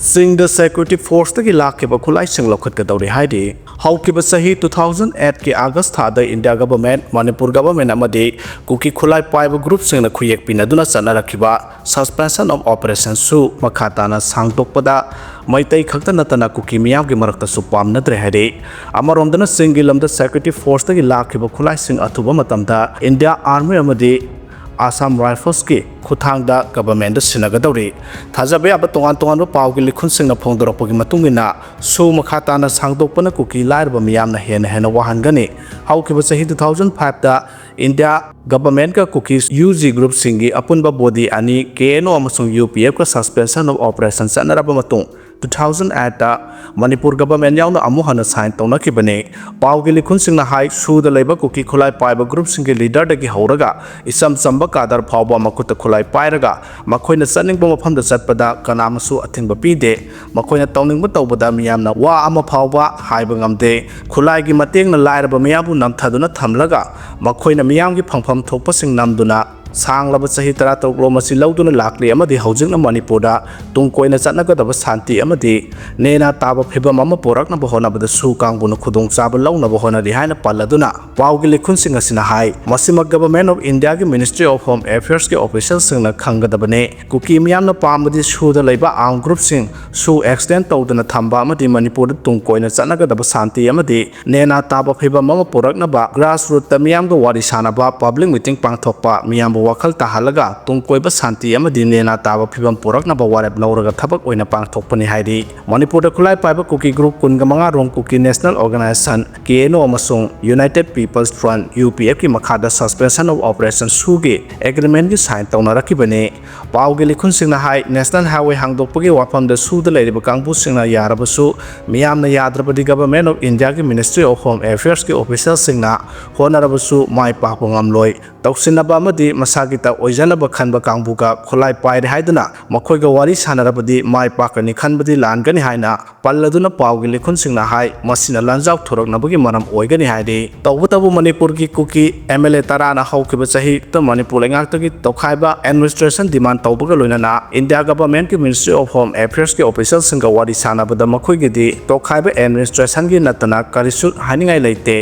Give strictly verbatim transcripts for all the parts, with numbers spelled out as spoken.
ꯆꯤꯡꯗ security forceꯇꯒꯤ ꯂꯥꯛꯈꯤꯕ ꯈꯨꯠꯂꯥꯏꯁꯤꯡ ꯂꯧꯈꯠꯀꯗꯧꯔꯤ ꯍꯥꯏꯔꯤ꯫ ꯍꯧꯈꯤꯕ ꯆꯍꯤ two thousand eightꯀꯤ August ꯊꯥꯗ India government, ꯃꯅꯤꯄꯨꯔ government ꯑꯃꯗꯤ ꯀꯨꯀꯤ ꯈꯨꯠꯂꯥꯏ ꯄꯥꯏꯕ groupꯁꯤꯡꯅ ꯈꯨꯌꯦꯛ ꯄꯤꯅꯗꯨꯅ ꯆꯠꯅꯔꯛꯈꯤꯕ suspension of operation ꯁꯨ ꯃꯈꯥ ꯇꯥꯅ ꯁꯥꯡꯗꯣꯛꯄꯗ ꯃꯩꯇꯩ ꯈꯛꯇ ꯅꯠꯇꯅ ꯀꯨꯀꯤ ꯃꯤꯌꯥꯝꯒꯤ ꯃꯔꯛꯇꯁꯨ ꯄꯥꯝꯅꯗ꯭ꯔꯦ ꯍꯥꯏꯔꯤ꯫ ꯑꯃꯔꯣꯝꯗꯅ ꯆꯤꯡꯒꯤ ꯂꯝꯗ security forceꯇꯒꯤ ꯂꯥꯛꯈꯤꯕ ꯈꯨꯠꯂꯥꯏꯁꯤꯡ ꯑꯊꯨꯕ ꯃꯇꯝꯗ India Army ꯑꯃꯗꯤ Assam Riflesꯀꯤ ꯈꯨꯠꯊꯥꯡꯗ governmentꯗ ꯁꯤꯟꯅꯒꯗꯧꯔꯤ꯫ ꯊꯥꯖꯕ ꯌꯥꯕ ꯇꯣꯉꯥꯟ ꯇꯣꯉꯥꯟꯕ ꯄꯥꯎꯒꯤ ꯂꯤꯈꯨꯟꯁꯤꯡꯅ ꯐꯣꯡꯗꯣꯔꯛꯄꯒꯤ ꯃꯇꯨꯡ ꯏꯟꯅ, ꯁꯨ ꯃꯈꯥ ꯇꯥꯅ ꯁꯥꯡꯗꯣꯛꯄꯅ ꯀꯨꯀꯤ ꯂꯥꯏꯔꯕ ꯃꯤꯌꯥꯝꯅ ꯍꯦꯟꯅ ꯍꯦꯟꯅ ꯋꯥꯍꯟꯒꯅꯤ꯫ ꯍꯧꯈꯤꯕ ꯆꯍꯤ two thousand fiveꯇ India governmentꯀ ꯀꯨꯀꯤ UG groupꯁꯤꯡꯒꯤ ꯑꯄꯨꯟꯕ body ꯑꯅꯤ, K N O ꯑꯃꯁꯨꯡ UPFꯀ suspension of operation ꯆꯠꯅꯔꯕ ꯃꯇꯨꯡ, two thousand eightꯇ ꯃꯅꯤꯄꯨꯔ government ꯌꯥꯎꯅ ꯑꯃꯨꯛ ꯍꯟꯅ sign ꯇꯧꯅꯈꯤꯕꯅꯤ꯫ ꯄꯥꯎꯒꯤ ꯂꯤꯈꯨꯟꯁꯤꯡꯅ ꯍꯥꯏ, ꯁꯨꯗ ꯂꯩꯕ ꯀꯨꯀꯤ ꯈꯨꯠꯂꯥꯏ ꯄꯥꯏꯕ groupꯁꯤꯡꯒꯤ leaderꯗꯒꯤ ꯍꯧꯔꯒ ꯏꯆꯝ ꯆꯝꯕ cadre ꯐꯥꯎꯕ ꯃꯈꯨꯠꯇ ꯈꯨꯠꯂꯥꯏ ꯄꯥꯏꯔꯒ ꯃꯈꯣꯏꯅ ꯆꯠꯅꯤꯡꯕ ꯃꯐꯝꯗ ꯆꯠꯄꯗ ꯀꯅꯥꯃꯁꯨ ꯑꯊꯤꯡꯕ ꯄꯤꯗꯦ꯫ ꯃꯈꯣꯏꯅ ꯇꯧꯅꯤꯡꯕ ꯇꯧꯕꯗ ꯃꯤꯌꯥꯝꯅ ꯋꯥ ꯑꯃ ꯐꯥꯎꯕ ꯍꯥꯏꯕ ꯉꯝꯗꯦ꯫ ꯈꯨꯠꯂꯥꯏꯒꯤ ꯃꯇꯦꯡꯅ ꯂꯥꯏꯔꯕ ꯃꯤꯌꯥꯝꯕꯨ ꯅꯝꯊꯗꯨꯅ ꯊꯝꯂꯒ ꯃꯈꯣꯏꯅ ꯃꯤꯌꯥꯝꯒꯤ ꯐꯪꯐꯝ ꯊꯣꯛꯄꯁꯤꯡ ꯅꯝꯗꯨꯅ ꯁꯥꯡꯂꯕ ꯆꯍꯤ ꯇꯔꯥꯇꯔꯨꯛ ꯂꯣꯝ ꯑꯁꯤ ꯂꯧꯗꯨꯅ ꯂꯥꯛꯂꯤ ꯑꯃꯗꯤ ꯍꯧꯖꯤꯛꯅ ꯃꯅꯤꯄꯨꯔꯗ ꯇꯨꯡ ꯀꯣꯏꯅ ꯆꯠꯅꯒꯗꯕ ꯁꯥꯟꯇꯤ ꯑꯃꯗꯤ ꯅꯦꯅꯥ ꯇꯥꯕ ꯐꯤꯕꯝ ꯑꯃ ꯄꯨꯔꯛꯅꯕ ꯍꯣꯠꯅꯕꯗ ꯁꯨ ꯀꯥꯡꯕꯨꯅ ꯈꯨꯗꯣꯡꯆꯥꯕ ꯂꯧꯅꯕ ꯍꯣꯠꯅꯔꯤ ꯍꯥꯏꯅ ꯄꯜꯂꯗꯨꯅ ꯄꯥꯎꯒꯤ ꯂꯤꯈꯨꯟꯁꯤꯡ ꯑꯁꯤꯅ ꯍꯥꯏ꯫ ꯃꯁꯤꯃꯛ Government of Indiaꯒꯤ Ministry of Home Affairsꯀꯤ officialꯁꯤꯡꯅ ꯈꯪꯒꯗꯕꯅꯤ꯫ ꯀꯨꯀꯤ ꯃꯤꯌꯥꯝꯅ ꯄꯥꯝꯕꯗꯤ ꯁꯨꯗ ꯂꯩꯕ armed groupꯁꯤꯡ ꯁꯨ extend ꯇꯧꯗꯅ ꯊꯝꯕ ꯑꯃꯗꯤ ꯃꯅꯤꯄꯨꯔꯗ ꯇꯨꯡ ꯀꯣꯏꯅ ꯆꯠꯅꯒꯗꯕ ꯁꯥꯟꯇꯤ ꯑꯃꯗꯤ ꯅꯦꯅꯥ ꯇꯥꯕ ꯐꯤꯕꯝ ꯑꯃ ꯄꯨꯔꯛꯅꯕ grassrootꯇ ꯃꯤꯌꯥꯝꯒ ꯋꯥꯔꯤ ꯁꯥꯅꯕ, public meeting ꯄꯥꯡꯊꯣꯛꯄ, ꯃꯤꯌꯥꯝꯕꯨ ꯋꯥꯈꯜ ꯇꯥꯍꯜꯂꯒ ꯇꯨꯡ ꯀꯣꯏꯕ ꯁꯥꯟꯇꯤ ꯑꯃꯗꯤ ꯅꯦꯅꯥ ꯇꯥꯕ ꯐꯤꯕꯝ ꯄꯨꯔꯛꯅꯕ ꯋꯥꯔꯦꯞ ꯂꯧꯔꯒ ꯊꯕꯛ ꯑꯣꯏꯅ ꯄꯥꯡꯊꯣꯛꯄꯅꯤ ꯍꯥꯏꯔꯤ꯫ ꯃꯅꯤꯄꯨꯔꯗ ꯈꯨꯠꯂꯥꯏ ꯄꯥꯏꯕ ꯀꯨꯀꯤ group ꯀꯨꯟꯒ ꯃꯉꯥ ꯔꯣꯝ Kuki National Organisation, K N O ꯑꯃꯁꯨꯡ United People's Front, UPFꯀꯤ ꯃꯈꯥꯗ suspension of operation ꯁꯨꯒꯤ agreementꯀꯤ sign ꯇꯧꯅꯔꯛꯈꯤꯕꯅꯤ꯫ ꯄꯥꯎꯒꯤ ꯂꯤꯈꯨꯟꯁꯤꯡꯅ ꯍꯥꯏ, National Highway ꯍꯥꯡꯗꯣꯛꯄꯒꯤ ꯋꯥꯐꯝꯗ ꯁꯨꯗ ꯂꯩꯔꯤꯕ ꯀꯥꯡꯕꯨꯁꯤꯡꯅ ꯌꯥꯔꯕꯁꯨ, ꯃꯤꯌꯥꯝꯅ ꯌꯥꯗ꯭ꯔꯕꯗꯤ Government of Indiaꯒꯤ Ministry of Home Affairsꯀꯤ officialꯁꯤꯡꯅ ꯍꯣꯠꯅꯔꯕꯁꯨ ꯃꯥꯏ ꯄꯥꯛꯄ ꯉꯝꯂꯣꯏ꯫ ꯇꯧꯁꯤꯟꯅꯕ ꯑꯃꯗꯤ ꯏꯁꯥꯒꯤꯇ ꯑꯣꯏꯖꯅꯕ ꯈꯟꯕ ꯀꯥꯡꯕꯨꯒ ꯈꯨꯠꯂꯥꯏ ꯄꯥꯏꯔꯦ ꯍꯥꯏꯗꯨꯅ ꯃꯈꯣꯏꯒ ꯋꯥꯔꯤ ꯁꯥꯟꯅꯔꯕꯗꯤ ꯃꯥꯏ ꯄꯥꯛꯀꯅꯤ ꯈꯟꯕꯗꯤ ꯂꯥꯟꯒꯅꯤ ꯍꯥꯏꯅ ꯄꯜꯂꯗꯨꯅ ꯄꯥꯎꯒꯤ ꯂꯤꯈꯨꯟꯁꯤꯡꯅ ꯍꯥꯏ꯫ ꯃꯁꯤꯅ ꯂꯥꯟꯖꯥꯎ ꯊꯣꯔꯛꯅꯕꯒꯤ ꯃꯔꯝ ꯑꯣꯏꯒꯅꯤ ꯍꯥꯏꯔꯤ꯫ ꯇꯧꯕꯇꯕꯨ ꯃꯅꯤꯄꯨꯔꯒꯤ ꯀꯨꯀꯤ ꯑꯦꯝ ꯑꯦꯜ ꯑꯦ ꯇꯔꯥꯅ ꯍꯧꯈꯤꯕ ꯆꯍꯤꯗ ꯃꯅꯤꯄꯨꯔ ꯂꯩꯉꯥꯛꯇꯒꯤ ꯇꯣꯈꯥꯏꯕ administration demand ꯇꯧꯕꯒ ꯂꯣꯏꯅꯅ ꯏꯟꯗꯤꯌꯥ governmentꯀꯤ Ministry of Home Affairsꯀꯤ officialꯁꯤꯡꯒ ꯋꯥꯔꯤ ꯁꯥꯟꯅꯕꯗ ꯃꯈꯣꯏꯒꯤꯗꯤ ꯇꯣꯈꯥꯏꯕ administrationꯒꯤ ꯅꯠꯇꯅ ꯀꯔꯤꯁꯨ ꯍꯥꯏꯅꯤꯡꯉꯥꯏ ꯂꯩꯇꯦ꯫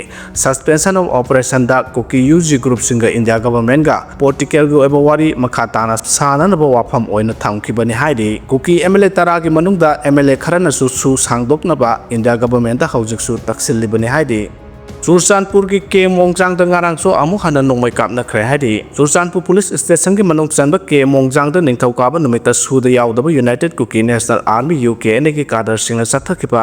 Suspension of operationꯗ ꯀꯨꯀꯤ ꯌꯨ ꯖꯤ groupꯁꯤꯡꯒ ꯏꯟꯗꯤꯌꯥ governmentꯒ politicalꯒꯤ ꯑꯣꯏꯕ ꯋꯥꯔꯤ ꯃꯈꯥ ꯇꯥꯅ ꯁꯥꯅꯅꯕ ꯋꯥꯐꯝ ꯑꯣꯏꯅ ꯊꯝꯈꯤꯕꯅꯤ ꯍꯥꯏꯔꯤ꯫ ꯀꯨꯀꯤ ꯑꯦꯝ ꯑꯦꯜ ꯑꯦ ꯇꯔꯥꯒꯤ ꯃꯅꯨꯡꯗ ꯑꯦꯝ ꯑꯦꯜ ꯑꯦ ꯈꯔꯅꯁꯨ ꯁꯨ ꯁꯥꯡꯗꯣꯛꯅꯕ ꯏꯟꯗꯤꯌꯥ governmentꯇ ꯍꯧꯖꯤꯛꯁꯨ ꯇꯛꯁꯤꯜꯂꯤꯕꯅꯤ ꯍꯥꯏꯔꯤ꯫ ꯆꯨꯔꯆꯥꯟꯄꯨꯔꯒꯤ ꯀꯦ ꯃꯣꯡꯖꯥꯡꯗ ꯉꯔꯥꯡꯁꯨ ꯑꯃꯨꯛ ꯍꯟꯅ ꯅꯣꯡꯃꯩ ꯀꯥꯞꯅꯈ꯭ꯔꯦ ꯍꯥꯏꯔꯤ꯫ ꯆꯨꯔꯆꯥꯟꯄꯨꯔ police stationꯒꯤ ꯃꯅꯨꯡ ꯆꯟꯕ ꯀꯦ ꯃꯣꯡꯖꯥꯡꯗ ꯅꯤꯡꯊꯧꯀꯥꯕ ꯅꯨꯃꯤꯠꯇ ꯁꯨꯗ ꯌꯥꯎꯗꯕ United Kuki National Army UKNAꯒꯤ cadreꯁꯤꯡꯅ ꯆꯠꯊꯈꯤꯕ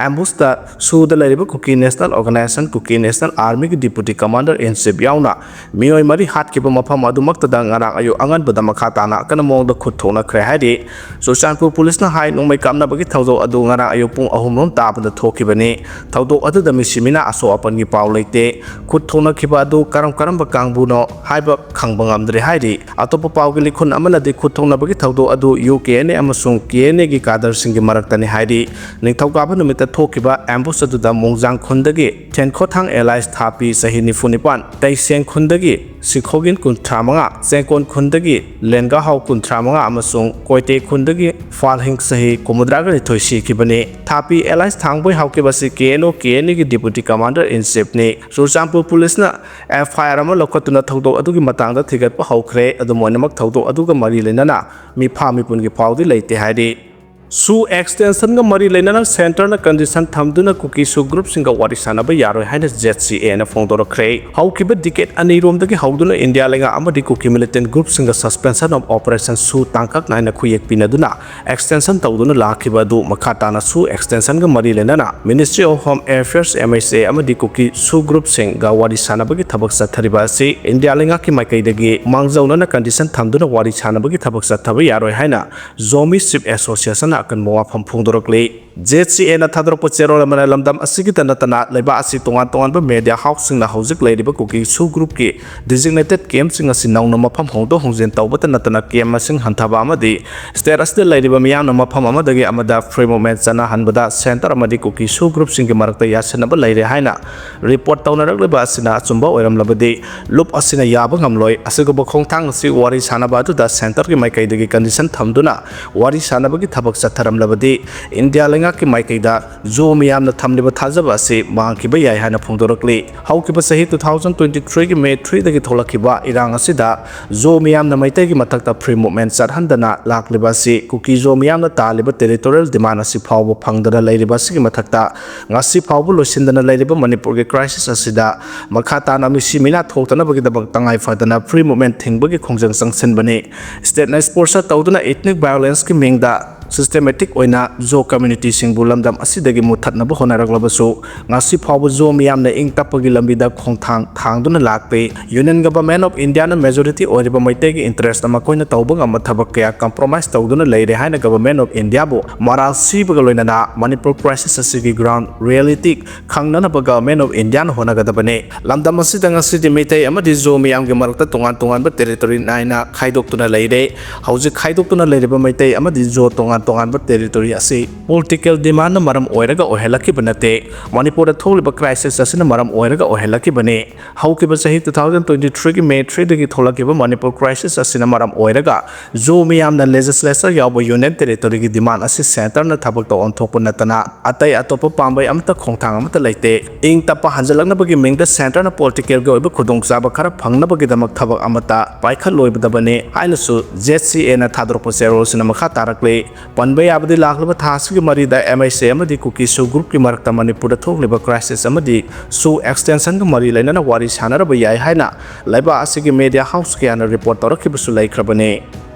ambushꯇ ꯁꯨꯗ ꯂꯩꯔꯤꯕ Kuki National Organisation, Kuki National Armyꯒꯤ Deputy Commander in Chief ꯌꯥꯎꯅ ꯃꯤꯑꯣꯏ ꯃꯔꯤ ꯍꯥꯠꯈꯤꯕ ꯃꯐꯝ ꯑꯗꯨꯃꯛꯇꯗ ꯉꯔꯥꯡ ꯑꯌꯨꯛ ꯑꯉꯟꯕꯗ ꯃꯈꯥ ꯇꯥꯅ ꯑꯀꯟꯕ ꯃꯑꯣꯡꯗ ꯈꯨꯠ ꯊꯣꯛꯅꯈ꯭ꯔꯦ ꯍꯥꯏꯔꯤ꯫ ꯆꯨꯔꯆꯥꯟꯄꯨꯔ policeꯅ ꯍꯥꯏ, ꯅꯣꯡꯃꯩ ꯀꯥꯞꯅꯕꯒꯤ ꯊꯧꯗꯣꯛ ꯑꯗꯨ ꯉꯔꯥꯡ ꯑꯌꯨꯛ ꯄꯨꯡ ꯑꯍꯨꯝ ꯔꯣꯝ ꯇꯥꯕꯗ ꯊꯣꯛꯈꯤꯕꯅꯤ꯫ ꯊꯧꯗꯣꯛ ꯑꯗꯨꯗ ꯃꯤꯁꯤ ꯃꯤꯅꯥ ꯑꯁꯣꯛ ꯑꯄꯟꯒꯤ ꯄꯥꯎ ꯂꯩꯇꯦ꯫ ꯈꯨꯠ ꯊꯣꯛꯅꯈꯤꯕ ꯑꯗꯨ ꯀꯔꯝ ꯀꯔꯝꯕ ꯀꯥꯡꯕꯨꯅꯣ ꯍꯥꯏꯕ ꯈꯪꯕ ꯉꯝꯗ꯭ꯔꯦ ꯍꯥꯏꯔꯤ꯫ ꯑꯇꯣꯞꯄ ꯄꯥꯎꯒꯤ ꯂꯤꯈꯨꯟ ꯑꯃꯅꯗꯤ ꯈꯨꯠ ꯊꯣꯛꯅꯕꯒꯤ ꯊꯧꯗꯣꯛ ꯑꯗꯨ UKNA ꯑꯃꯁꯨꯡ KNAꯒꯤ cadreꯁꯤꯡꯒꯤ ꯃꯔꯛꯇꯅꯤ ꯍꯥꯏꯔꯤ꯫ ꯅꯤꯡꯊꯧꯀꯥꯕ ꯅꯨꯃꯤꯠꯇ ꯊꯣꯛꯈꯤꯕ ambush ꯑꯗꯨꯗ ꯃꯣꯡꯖꯥꯡ ꯈꯨꯟꯗꯒꯤ ꯊꯦꯟꯈꯣꯊꯥꯡ ꯑꯦꯂꯥꯏꯁ ꯊꯥꯄꯤ ꯆꯍꯤ ꯅꯤꯐꯨ ꯅꯤꯄꯥꯟ, ꯇꯩꯁꯦꯡ ꯈꯨꯟꯗꯒꯤ ꯁꯤꯈꯣꯒꯤꯟ ꯀꯨꯟꯊ꯭ꯔꯥ ꯃꯉꯥ, ꯆꯦꯡꯀꯣꯟ ꯈꯨꯟꯗꯒꯤ ꯂꯦꯟꯒꯥꯍꯥꯎ ꯀꯨꯟꯊ꯭ꯔꯥ ꯃꯉꯥ ꯑꯃꯁꯨꯡ ꯀꯣꯏꯇꯦ ꯈꯨꯟꯗꯒꯤ ꯐꯥꯜꯍꯤꯡ ꯆꯍꯤ ꯍꯨꯝꯐꯨꯇꯔꯥꯒ ꯅꯤꯊꯣꯏ ꯁꯤꯈꯤꯕꯅꯤ꯫ ꯊꯥꯄꯤ ꯑꯦꯂꯥꯏꯁ ꯊꯥꯡꯕꯩ ꯍꯥꯎꯈꯤꯕ ꯑꯁꯤ KNO KNAꯒꯤ Deputy Commander in Chiefꯅꯤ꯫ Churachandpur policeꯅ FIR ꯑꯃ ꯂꯧꯈꯠꯇꯨꯅ ꯊꯧꯗꯣꯛ ꯑꯗꯨꯒꯤ ꯃꯇꯥꯡꯗ ꯊꯤꯒꯠꯄ ꯍꯧꯈ꯭ꯔꯦ꯫ ꯑꯗꯨꯝ ꯑꯣꯏꯅꯃꯛ, ꯊꯧꯗꯣꯛ ꯑꯗꯨꯒ ꯃꯔꯤ ꯂꯩꯅꯅ ꯃꯤꯐꯥ ꯃꯤꯄꯨꯟꯒꯤ ꯄꯥꯎꯗꯤ ꯂꯩꯇꯦ ꯍꯥꯏꯔꯤ꯫ ꯁꯨ extensionꯒ ꯃꯔꯤ ꯂꯩꯅꯅ centreꯅ condition ꯊꯝꯗꯨꯅ ꯀꯨꯀꯤ ꯁꯨ groupꯁꯤꯡꯒ ꯋꯥꯔꯤ ꯁꯥꯟꯅꯕ ꯌꯥꯔꯣꯏ ꯍꯥꯏꯅ ZCAꯅ ꯐꯣꯡꯗꯣꯔꯛꯈ꯭ꯔꯦ꯫ ꯍꯧꯈꯤꯕ decade ꯑꯅꯤꯔꯣꯝꯗꯒꯤ ꯍꯧꯗꯨꯅ ꯏꯟꯗꯤꯌꯥ ꯂꯩꯉꯥꯛ ꯑꯃꯗꯤ ꯀꯨꯀꯤ militant groupꯁꯤꯡꯒ suspension of operation ꯁꯨ ꯇꯥꯡꯀꯛ ꯅꯥꯏꯅ ꯈꯨꯌꯦꯛ ꯄꯤꯅꯗꯨꯅ extension ꯇꯧꯗꯨꯅ ꯂꯥꯛꯈꯤꯕ ꯑꯗꯨ ꯃꯈꯥ ꯇꯥꯅ ꯁꯨ extensionꯒ ꯃꯔꯤ ꯂꯩꯅꯅ Ministry of Home Affairs, MHA, ꯑꯃꯗꯤ ꯀꯨꯀꯤ ꯁꯨ groupꯁꯤꯡꯒ ꯋꯥꯔꯤ ꯁꯥꯟꯅꯕꯒꯤ ꯊꯕꯛ ꯆꯠꯊꯔꯤꯕ ꯑꯁꯤ ꯏꯟꯗꯤꯌꯥ ꯂꯩꯉꯥꯛꯀꯤ ꯃꯥꯏꯀꯩꯗꯒꯤ ꯃꯥꯡꯖꯧꯅꯅ condition ꯊꯝꯗꯨꯅ ꯋꯥꯔꯤ ꯁꯥꯟꯅꯕꯒꯤ ꯊꯕꯛ ꯆꯠꯊꯕ ꯌꯥꯔꯣꯏ ꯍꯥꯏꯅ Zomi Chief Associationꯅ ꯑꯀꯟꯕ ꯋꯥꯐꯝ ꯐꯣꯡꯗꯣꯔꯛꯂꯤ꯫ ꯖꯦ ꯁꯤ ꯑꯦꯅ ꯊꯥꯗꯣꯔꯛꯄ ꯆꯦꯔꯣꯜ ꯑꯃꯅ ꯂꯝꯗꯝ ꯑꯁꯤꯒꯤꯇ ꯅꯠꯇꯅ ꯂꯩꯕꯥꯛ ꯑꯁꯤ ꯇꯣꯉꯥꯟ ꯇꯣꯉꯥꯟꯕ media houseꯁꯤꯡꯅ ꯍꯧꯖꯤꯛ ꯂꯩꯔꯤꯕ ꯀꯨꯀꯤ ꯁꯨ group ꯀꯤ designated campꯁꯤꯡ ꯑꯁꯤ ꯅꯧꯅ ꯃꯐꯝ ꯍꯣꯡꯗꯣꯛ ꯍꯣꯡꯖꯤꯟ ꯇꯧꯕꯇ ꯅꯠꯇꯅ camp ꯃꯁꯤꯡ ꯍꯟꯊꯕ ꯑꯃꯗꯤ state ꯑꯁꯤꯗ ꯂꯩꯔꯤꯕ ꯃꯤꯌꯥꯝꯅ ꯃꯐꯝ ꯑꯃꯗꯒꯤ ꯑꯃꯗ free movement ꯆꯠꯅꯍꯟꯕꯗ centre ꯑꯃꯗꯤ ꯀꯨꯀꯤ ꯁꯨ groupꯁꯤꯡꯒꯤ ꯃꯔꯛꯇ ꯌꯥꯁꯤꯟꯅꯕ ꯂꯩꯔꯦ ꯍꯥꯏꯅ report ꯇꯧꯅꯔꯛꯂꯤꯕ ꯑꯁꯤꯅ ꯑꯆꯨꯝꯕ ꯑꯣꯏꯔꯝꯂꯕꯗꯤ ꯂꯨꯞ ꯑꯁꯤꯅ ꯌꯥꯕ ꯉꯝꯂꯣꯏ꯫ ꯑꯁꯤꯒꯨꯝꯕ ꯈꯣꯡꯊꯥꯡ ꯑꯁꯤ ꯋꯥꯔꯤ ꯁꯥꯅꯕ ꯑꯗꯨꯗ centreꯒꯤ ꯃꯥꯏꯀꯩꯗꯒꯤ condition ꯊꯝꯗꯨꯅ ꯋꯥꯔꯤ ꯁꯥꯅꯕꯒꯤ ꯊꯕꯛ ꯆꯠꯊꯔꯝꯂꯕꯗꯤ ꯏꯟꯗꯤꯌꯥ ꯂꯩꯉꯥꯛꯀꯤ ꯃꯥꯏꯀꯩꯗ ꯖꯣ ꯃꯤꯌꯥꯝꯅ ꯊꯝꯂꯤꯕ ꯊꯥꯖꯕ ꯑꯁꯤ ꯃꯥꯡꯈꯤꯕ ꯌꯥꯏ ꯍꯥꯏꯅ ꯐꯣꯡꯗꯣꯔꯛꯂꯤ꯫ ꯍꯧꯈꯤꯕ ꯆꯍꯤ two thousand twenty threeꯒꯤ May threeꯗꯒꯤ ꯊꯣꯛꯂꯛꯈꯤꯕ ꯏꯔꯥꯡ ꯑꯁꯤꯗ ꯖꯣ ꯃꯤꯌꯥꯝꯅ ꯃꯩꯇꯩꯒꯤ ꯃꯊꯛꯇ free movement ꯆꯠꯍꯟꯗꯅ ꯂꯥꯛꯂꯤꯕ ꯑꯁꯤ ꯀꯨꯀꯤ ꯖꯣ ꯃꯤꯌꯥꯝꯅ ꯇꯥꯜꯂꯤꯕ territorial demand ꯑꯁꯤ ꯐꯥꯎꯕ ꯐꯪꯗꯅ ꯂꯩꯔꯤꯕ ꯑꯁꯤꯒꯤ ꯃꯊꯛꯇ ꯉꯁꯤ ꯐꯥꯎꯕ ꯂꯣꯏꯁꯤꯟꯗꯅ ꯂꯩꯔꯤꯕ ꯃꯅꯤꯄꯨꯔꯒꯤ crisis ꯑꯁꯤꯗ ꯃꯈꯥ ꯇꯥꯅ ꯃꯤꯁꯤ ꯃꯤꯅꯥ ꯊꯣꯛꯇꯅꯕꯒꯤꯗꯃꯛ ꯇꯉꯥꯏ ꯐꯗꯅ free movement ꯊꯤꯡꯕꯒꯤ ꯈꯣꯡꯖꯪ ꯆꯪꯁꯤꯟꯕꯅꯤ꯫ Stateꯅ sponsor ꯇꯧꯗꯨꯅ ethnic violenceꯀꯤ ꯃꯤꯡꯗ systematic ꯑꯣꯏꯅ ꯖꯣ communityꯁꯤꯡꯕꯨ ꯂꯝꯗꯝ ꯑꯁꯤꯗꯒꯤ ꯃꯨꯠꯊꯠꯅꯕ ꯍꯣꯠꯅꯔꯛꯂꯕꯁꯨ ꯉꯁꯤ ꯐꯥꯎꯕ ꯖꯣ ꯃꯤꯌꯥꯝꯅ ꯏꯪ ꯇꯞꯄꯒꯤ ꯂꯝꯕꯤꯗ ꯈꯣꯡꯊꯥꯡ ꯊꯥꯡꯗꯨꯅ ꯂꯥꯛꯂꯤ꯫ Union Government of Indiaꯅ majority ꯑꯣꯏꯔꯤꯕ ꯃꯩꯇꯩꯒꯤ interestꯇ ꯃꯈꯣꯏꯅ ꯇꯧꯕ ꯉꯝꯕ ꯊꯕꯛ ꯀꯌꯥ compromise ꯇꯧꯗꯨꯅ ꯂꯩꯔꯦ ꯍꯥꯏꯅ Government of Indiaꯕꯨ ꯃꯔꯥꯜ ꯁꯤꯕꯒ ꯂꯣꯏꯅꯅ ꯃꯅꯤꯄꯨꯔ crisis ꯑꯁꯤꯒꯤ ground reality ꯈꯪꯅꯅꯕ Government of Indiaꯅ ꯍꯣꯠꯅꯒꯗꯕꯅꯤ꯫ ꯂꯝꯗꯝ ꯑꯁꯤꯗ ꯉꯁꯤꯗꯤ ꯃꯩꯇꯩ ꯑꯃꯗꯤ ꯖꯣ ꯃꯤꯌꯥꯝꯒꯤ ꯃꯔꯛꯇ ꯇꯣꯉꯥꯟ ꯇꯣꯉꯥꯟꯕ territory ꯅꯥꯏꯅ ꯈꯥꯏꯗꯣꯛꯇꯨꯅ ꯂꯩꯔꯦ꯫ ꯍꯧꯖꯤꯛ ꯈꯥꯏꯗꯣꯛꯇꯨꯅ ꯂꯩꯔꯤꯕ ꯃꯩꯇꯩ ꯑꯃꯗꯤ ꯖꯣ ꯇꯣꯉꯥꯟ ꯇꯣꯉꯥꯟꯕ territory ꯑꯁꯤ political demandꯅ ꯃꯔꯝ ꯑꯣꯏꯔꯒ ꯑꯣꯏꯍꯜꯂꯛꯈꯤꯕ ꯅꯠꯇꯦ꯫ ꯃꯅꯤꯄꯨꯔꯗ ꯊꯣꯛꯂꯤꯕ crisis ꯑꯁꯤꯅ ꯃꯔꯝ ꯑꯣꯏꯔꯒ ꯑꯣꯏꯍꯜꯂꯛꯈꯤꯕꯅꯤ꯫ ꯍꯧꯈꯤꯕ ꯆꯍꯤ two thousand twenty threeꯒꯤ May threeꯗꯒꯤ ꯊꯣꯛꯂꯛꯈꯤꯕ Manipur crisis ꯑꯁꯤꯅ ꯃꯔꯝ ꯑꯣꯏꯔꯒ ꯖꯣ ꯃꯤꯌꯥꯝꯅ legislature ꯌꯥꯎꯕ Union Territoryꯒꯤ demand ꯑꯁꯤ centreꯅ ꯊꯕꯛꯇ ꯑꯣꯟꯊꯣꯛꯄ ꯅꯠꯇꯅ ꯑꯇꯩ ꯑꯇꯣꯞꯄ ꯄꯥꯝꯕꯩ ꯑꯃꯠꯇ ꯈꯣꯡꯊꯥꯡ ꯑꯃꯠꯇ ꯂꯩꯇꯦ꯫ ꯏꯪ ꯇꯞꯄ ꯍꯟꯖꯤꯜꯂꯛꯅꯕꯒꯤ ꯃꯤꯡꯗ centreꯅ politicalꯒꯤ ꯑꯣꯏꯕ ꯈꯨꯗꯣꯡꯆꯥꯕ ꯈꯔ ꯐꯪꯅꯕꯒꯤꯗꯃꯛ ꯊꯕꯛ ꯑꯃꯠꯇ ꯄꯥꯏꯈꯠꯂꯣꯏꯗꯕꯅꯤ ꯍꯥꯏꯅꯁꯨ ꯖꯦ ꯁꯤ ꯑꯦꯅ ꯊꯥꯗꯣꯔꯛꯄ ꯆꯦꯔꯣꯜꯁꯤꯅ ꯃꯈꯥ ꯇꯥꯔꯛꯂꯤ꯫ ꯄꯟꯕ ꯌꯥꯕꯗꯤ ꯂꯥꯛꯂꯤꯕ ꯊꯥ ꯑꯁꯤꯒꯤ ꯃꯔꯤꯗ ꯑꯦꯝ ꯑꯩꯆ ꯑꯦ ꯑꯃꯗꯤ ꯀꯨꯀꯤ ꯁꯨ groupꯀꯤ ꯃꯔꯛꯇ ꯃꯅꯤꯄꯨꯔꯗ ꯊꯣꯛꯂꯤꯕ crisis ꯑꯃꯗꯤ ꯁꯨ extensionꯒ ꯃꯔꯤ ꯂꯩꯅꯅ ꯋꯥꯔꯤ ꯁꯥꯟꯅꯔꯕ ꯌꯥꯏ ꯍꯥꯏꯅ ꯂꯩꯕꯥꯛ ꯑꯁꯤꯒꯤ media house ꯀꯌꯥꯅ report ꯇꯧꯔꯛꯈꯤꯕꯁꯨ ꯂꯩꯈ꯭ꯔꯕꯅꯤ꯫